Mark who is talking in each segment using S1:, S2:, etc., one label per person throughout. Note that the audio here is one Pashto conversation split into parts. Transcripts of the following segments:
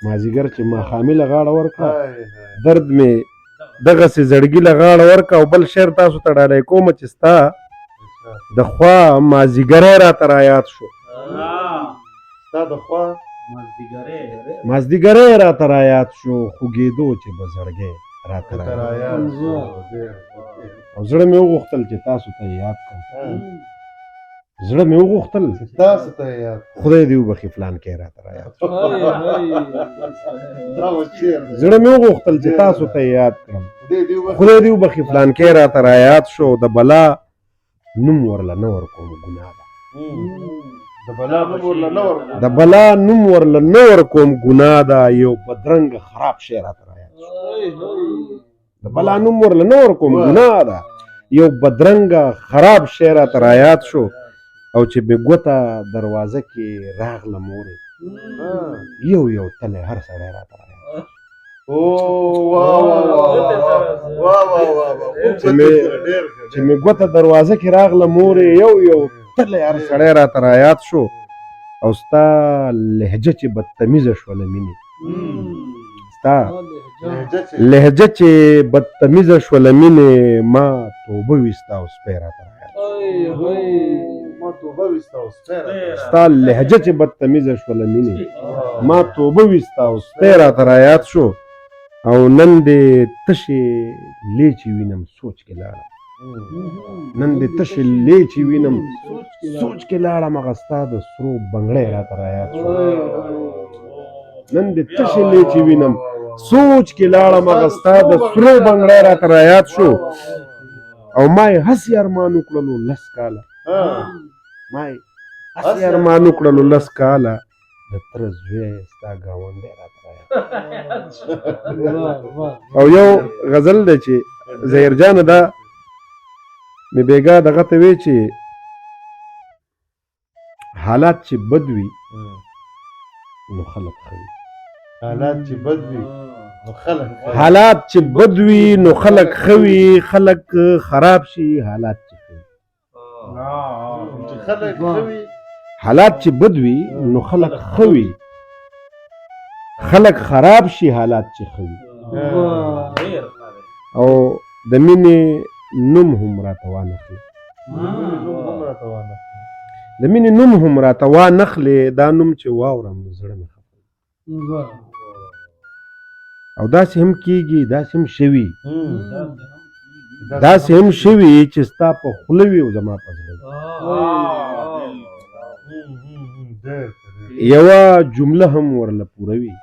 S1: مازیګر چې ماښامي له غاړه ورکړه، درد مې دغسې زړګي له غاړه ورکړه. او بل شعر تاسو ته ډالۍ کوم چې ستا د خوا مازیګری راته رایاد شو.
S2: ستا د خوا
S1: مازدیګری راته رایاد شو، خوږېدو چې به زړګی راته رایاد
S2: شو.
S1: او زړه مې وغوښتل چې تاسو ته یې یاد کړم، زړه مې وغوښتل
S2: تاسو ته یې یاد.
S1: خدای دې وبخښي فلانکی راته رایاد شو.
S2: دا و شعر دی.
S1: زړه مې وغوښتل چې تاسو ته یې یاد کړم،
S2: خدای دې وبخښي.
S1: خدای دې وبخښي فلانکی راته رایاد شو. د بلا نوم ورله نه ورکوم ګناه ده،
S2: د بلا نوم ورله نه ورکوم،
S1: د بلا نوم ورله نه ورکوم ګناه ده. یو بدرنګ خراب شی راته رایاد شو، د بلا نوم ورله نه ورکوم ګناه ده، یو بدرنګ خراب شی راته رایاد شو. او چې بې ګوته دروازه کې راغله مورې، یو یو تلی هر سړی راته رایاد شو.
S2: او وا وا وا وا وا وا.
S1: چې مې ګوته دروازه کې راغله مورې، یو یو تلی هر سړی راته رایاد شو. او ستا لهجه چې بدتمیزه شوله مینې، ستا لهجه چې بدتمیزه شوله مینې، ما توبه ویسته او سپی راته رایاد شو.
S2: ما توبه ویسته او سپی راته.
S1: ستا لهجه چې بدتمیزه شوله مینې، ما توبه ویسته او سپی راته رایاد شو. او نن دې تشې لیچې وینم سوچ کې لاړم، نن دې تشې لیچې وینم سوچ کې لاړم، هغه ستا د سرو بنګړی راته رایاد شو. نن دې تشې لیچې وینم سوچ کې لاړم، هغه ستا د سرو بنګړی راته رایاد شو. او ما یې هسې ارمان وکړلو 10 کاله، ما یې هسې ارمان وکړلو 10 کاله، د تره زوی ستا ګاونډی راته رایاد. او یو غزل دی چې ظهیر جانه دا مې بېګا دغه ته وی چې حالات چې بد وي نو خلک ښه وي،
S2: حالات چې بد وي نو خلک،
S1: حالات چې بد وي نو خلک ښه وي، خلک خراب شي حالات چې ښه وي،
S2: چې خلک ښه وي،
S1: حالات چې بد وي نو خلک ښه وي، خلک خراب شي حالات چې ښه وي. او د مینې نوم هم راته وانخلې، د مینې نوم هم راته وانخلې، دا نوم چې واورم نو زړه مې خفه. او داسې هم کېږي، داسې هم شوي، داسې هم شوي چې ستا په خوله وي او زما په زړه وي. یوه جمله هم ورله پوره وي،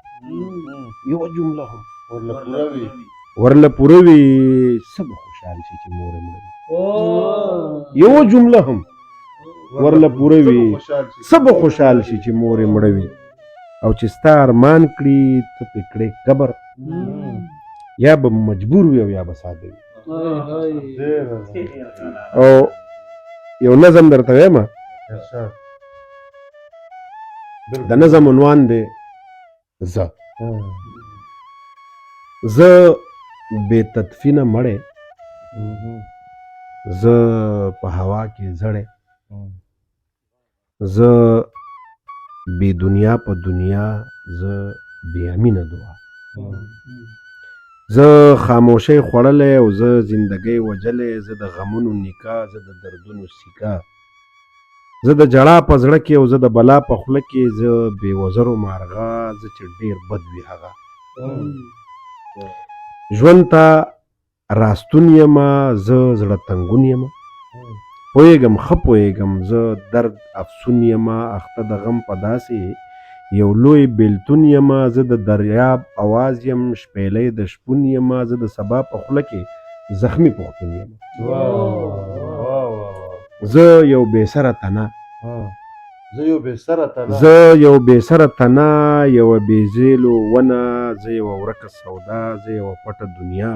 S1: یوه جمله هم
S2: ورله پوره وي،
S1: ورله پوره وي، څه به خوشحال شي چې مور یې مړه وي. یوه جمله هم ورله پوره وي، څه به خوشحال شي چې مور یې مړه وي. او چې ستا ارمان کړي ته پې کړې قبر، یا به مجبور وي او یا به ساده وي. او یو نظم درته وایم، د نظم عنوان دی زه. زه بې تدفینه مړی، زه په هوا کې زړی، زه بې دنیا په دنیا، زه بې امینه دعا، زه خاموشۍ خوړلی او زه زندګۍ وژلی، زه د غمونو نیکه، زه د دردونو سیکه، زه د ژړا په زړه کې او زه د بلا په خوله کې، زه بې وزرو مارغه، زه چې ډېر بد وي هغه. ژوند ته راستون یمه، زه زړه تنګون یمه، پوهېږم ښه پوهېږم، زه درد افسون یمه، اخته د غم په داسې یو لوی بېلتون یمه، زه د دریاب اواز یم، شپېلۍ د شپون یمه، زه د سبا په خوله کې زخمي پښتون یم. زه یو بې سره تنه،
S2: زه یو بې سره تنه،
S1: زه یو بې سره تنه، یوه بې ځېلو ونه، زه یوه ورکه سودا، زه یوه پټه دنیا،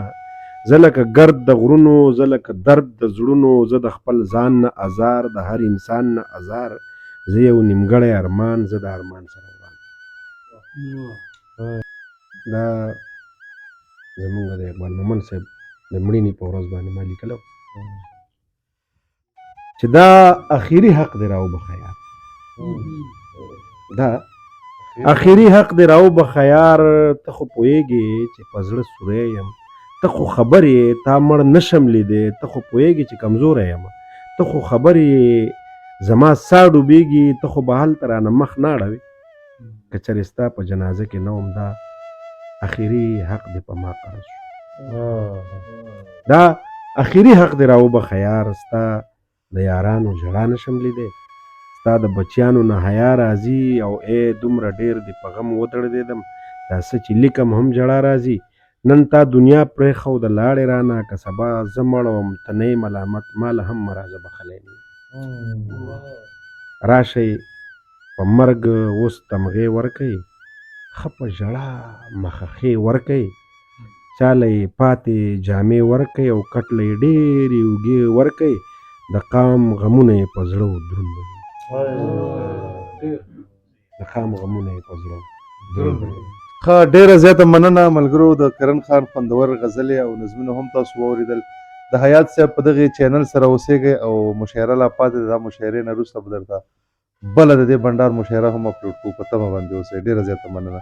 S1: زه لکه ګرد د غرونو، زه لکه درد د زړونو، زه د خپل ځان نه ازار، د هر انسان نه ازار، زه یو نیمګړی ارمان، زه د ارمان سره وران. دا زمونږ د اقبال مومند صاحب د مړینې په ورځ باندې ما لیکلی چې دا اخیری حق دی راوبخښه یار، دا اخري حق دې راوبخښه یار، ته خو پوهېږې چې په زړه سوری یم، ته خو خبر یې تا مړ نشم لیدی، ته خو پوهېږې چې کمزوری یم، ته خو خبر یې زما ساه ډوبېږي، ته خو به هلته رانه مخ نه اړوې که چېرې ستا په جنازه کې نه وم. دا اخري حق دې په ما قرض شو، دا اخري حق دې راوبخښه یار، ستا د یارانو ژړا نشم لیدی، ستا د بچیانو نه حیا راځي، او ای دومره ډېر دې په غم ودړدېدم، دا څه چې لیکم هم ژړا راځي. نن تا دنیا پرېښوده لاړې رانه، که سبا زه مړ وم ته نه یې ملامت، ما له هم مه راځه بخښلی نه یې. راشئ په مرګ اوس تمغې ورکئ، ښه په ژړا مخه ښې ورکئ، چاله یې پاتې جامې ورکئ او کټ له یې ډېرې اوږې ورکئ، د قام غمونه یې په زړه دروند وي، د قام غمونه یې په زړه دروند وي.
S2: ښه، ډیره زیاته مننه ملګرو، د کرن خان خوندور غزلې او نظمونه هم تاسو واورېدل. د حیات صاحب په دغه چینل سره اوسېږئ او مشاعره لا پاتې ده، دا مشاعرې نه وروسته به درته بله د دې بنډار مشاعره هم اپلوډ کوو، په تمه باندې اوسئ. ډیره زیاته مننه.